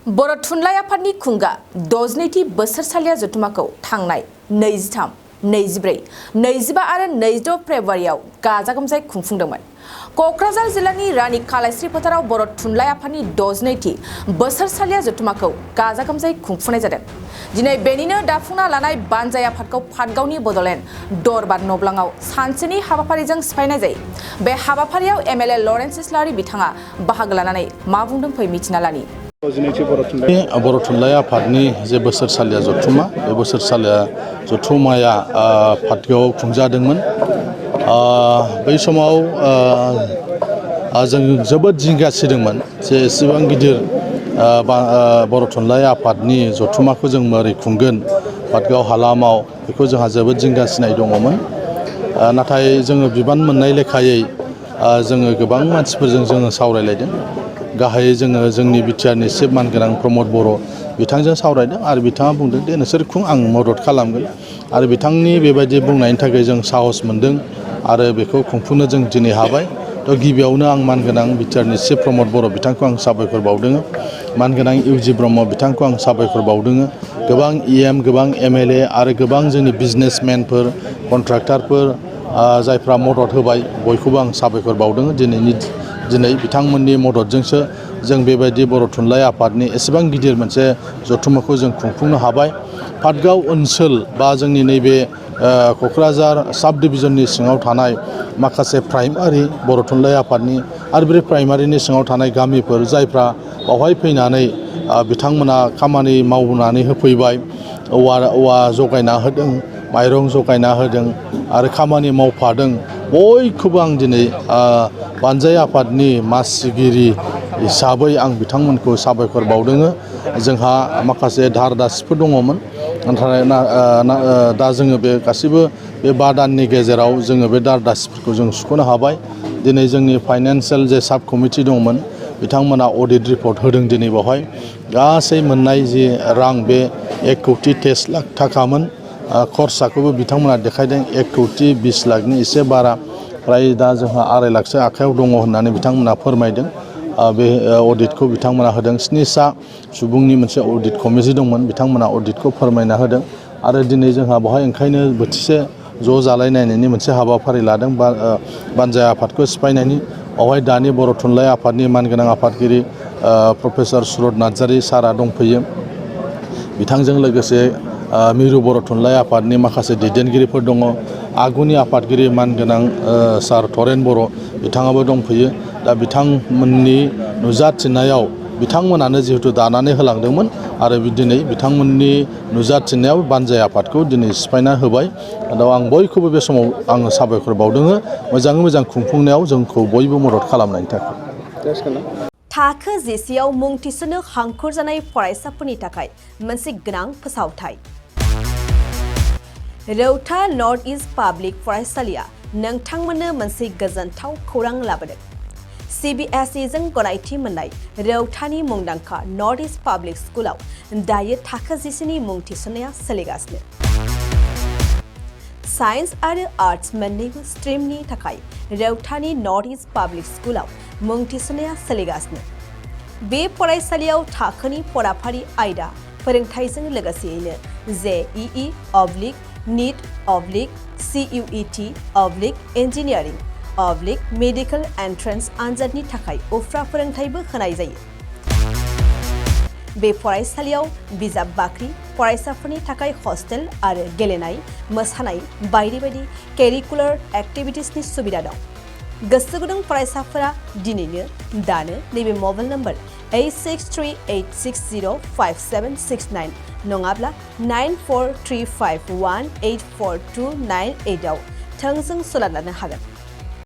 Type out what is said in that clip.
बर' थुनलाइ आफादनि खुंगा 62थि बोसोरसालिया जथुमाखौ थांनाय 23, 24, 25 आरो 26 फेब्रुवारियाव गाजा गोमजायै खुंफुंदोंमोन। क'क्राझार जिल्लानि रानि कालाइस्रि फोथाराव बर' थुनलाइ आफादनि 62थि बोसोरसालिया जथुमाखौ गाजा गोमजायै खुंफुंनाय जादों। दिनै बेनिनो दाफुंना लानाय बानजाय आफादखौ पाटगावनि बड'लेण्ड दरबार नब्लाङाव सानसेनि हाबाफारिजों सिफायनाय जायो। बे हाबाफारियाव एमएलए लरेन्स इस्लारि बिथाङा बाहागो लानानै मा बुंदों फै मिथिना लानि। बर' थुनलाइ आफादनि जे बोसोरसालिया जथुमा बे बोसोरसालिया जथुमाया पाटगावआव खुंजादोंमोन। बै समाव जों जोबोद जिंगासिदोंमोन जे एसेबां गिदिर बर' थुनलाइ आफादनि जथुमाखौ जों माबोरै खुंगोन पाटगाव हालामाव, बेखौ जोंहा जोबोद जिंगासिनाय दङमोन। नाथाय जोङो बिबान मोननाय लेखायै जोङो गोबां मानसिफोरजों जोङो सावरायलायदों। गाहायै जोङो जोंनि बिटिआरनि चिफ मानगोनां प्रमद बर' बिथांजों सावरायदों आरो बिथाङा बुंदों दे नोंसोर खुं, आं मदद खालामगोन। आरो बिथांनि बेबायदि बुंनायनि थाखाय जों साहस मोनदों आरो बेखौ खुंफुंनो जों दिनै हाबाय। थ' गिबियावनो आं मानगोनां बिटिआरनि चिफ प्रमद बर' बिथांखौ आं साबायखर बावदों। मानगोनां इउजि ब्रह्म बिथांखौ आं साबायखर बावदों। गोबां इएम, गोबां एमएलए आरो गोबां जोंनि बिजनेसमेनफोर, कन्ट्राक्टरफोर जायफ्रा मदद होबाय बयखौबो आं साबायखर बावदों। दिनै बिथांमोननि मददजोंसो जों बेबायदि बर' थुनलाइ आफादनि एसेबां गिदिर मोनसे जथुमाखौ जों खुंफुंनो हाबाय। पाटगाव ओनसोल बा जोंनि नैबे क'क्राझार साब डिभिजननि सिङाव थानाय माखासे प्राइमारि बर' थुनलाइ आफादनि आरो बे प्राइमारिनि सिङाव थानाय गामिफोर जायफ्रा बावहाय फैनानै बिथांमोना खामानि मावनानै होफैबाय, औवा जगायना होदों, माइरं जगायना होदों आरो खामानि मावफादों, बयखौबो आं दिनै बानजाय आफादनि मासिगिरि हिसाबै आं बिथांमोनखौ साबायखर बावदों। जोंहा माखासे धार दासिफोर दङमोन, नाथाय दा जोङो बे गासैबो बे 5 दाननि गेजेराव जोङो बे धार दासिफोरखौ जों सुख'नो हाबाय। दिनै जोंनि फाइनान्सियेल जे साब कमिटि दंमोन बिथांमोना अडिट रिपर्ट होदों। दिनै बेवहाय गासै मोननाय जि रां बे 1,23 लाख थाखामोन। खरसाखौबो बिथांमोना देखायदों 1,20 लाखनि एसे बारा, फ्राय दा जोंहा 2.5 लाखसो आखायाव दङ होननानै बिथांमोना फोरमायदों। बे अडिटखौ बिथांमोना होदों। 7 सा सुबुंनि मोनसे अडिट कमिटि दंमोन, बिथांमोना अडिटखौ फोरमायना होदों। आरो दिनै जोंहा बेवहाय ओंखायनो बोथिसे ज' जालायनायनि मोनसे हाबाफारि लादों बानजाय आफादखौ सिफायनायनि। बेवहाय दानि बर' थुनलाइ आफादनि मानगोनां आफादगिरि प्रफेसर सुरत नार्जारि सारआ दंफैयो। बिथांजों लोगोसे मिरु बर' थुनलाइ आफादनि माखासे दैदेनगिरिफोर दङ। आगुनि आफादगिरि मानगोनां सार थरेन बर' बिथाङाबो दंफैयो। दा बिथांमोननि नुजाथिनायाव बिथांमोनानो जिहेतु दानानै होलांदोंमोन आरो दिनै बिथांमोननि नुजाथिनायाव बानजाय आफादखौ दिनै सिफायना होबाय। दा आं बयखौबो बे समाव आङो साबायखर बावदों मोजाङै मोजां खुंफुंनायाव जोंखौ बयबो मदद खालामनायनि थाखाय। थाखो जिसेआव मुं थिसननो हांखुर जानाय फरायसाफोरनि थाखाय मोनसे गोनां फोसावथाय। रौता नर्थ इस्ट पाब्लिक फरायसालिया नोंथांमोननो मोनसे गोजोनथाव खौरां लाबोदों। CBSE जों गनायथि मोननाय रौतानि मुंदांखा नर्थ इस्ट पाब्लिक स्कुलाव दायो थाखो 10नि मुं थिसननाया सोलिगासिनो। साइन्स आरो आर्ट्स मोन्नैबो स्ट्रिमनि थाखाय रौतानि नर्थ इस्ट पाब्लिक स्कुलाव मुं थिसननाया सोलिगासिनो। बे फरायसालियाव थाखोनि फराफारि आयदा फोरोंथाइजों लोगोसेयैनो JEE, NEET, CUET, engineering, medical entrance आनजादनि थाखाय उफ्रा फोरोंथाइबो होनाय जायो। बे फरायसालियाव बिजाब बाख्रि, फरायसाफोरनि थाखाय हस्टेल आरो गेलेनाय, मोसानाय बायदि बायदि केरिकुलार एक्टिभिटिसनि सुबिदा दं। गोसो गुदुं फरायसाफोरा दिनैनो दानो नैबे मबाइल नम्बर 8638605769 नङाब्ला 9435184298 आव थोंजों सोलोंनो हागोन।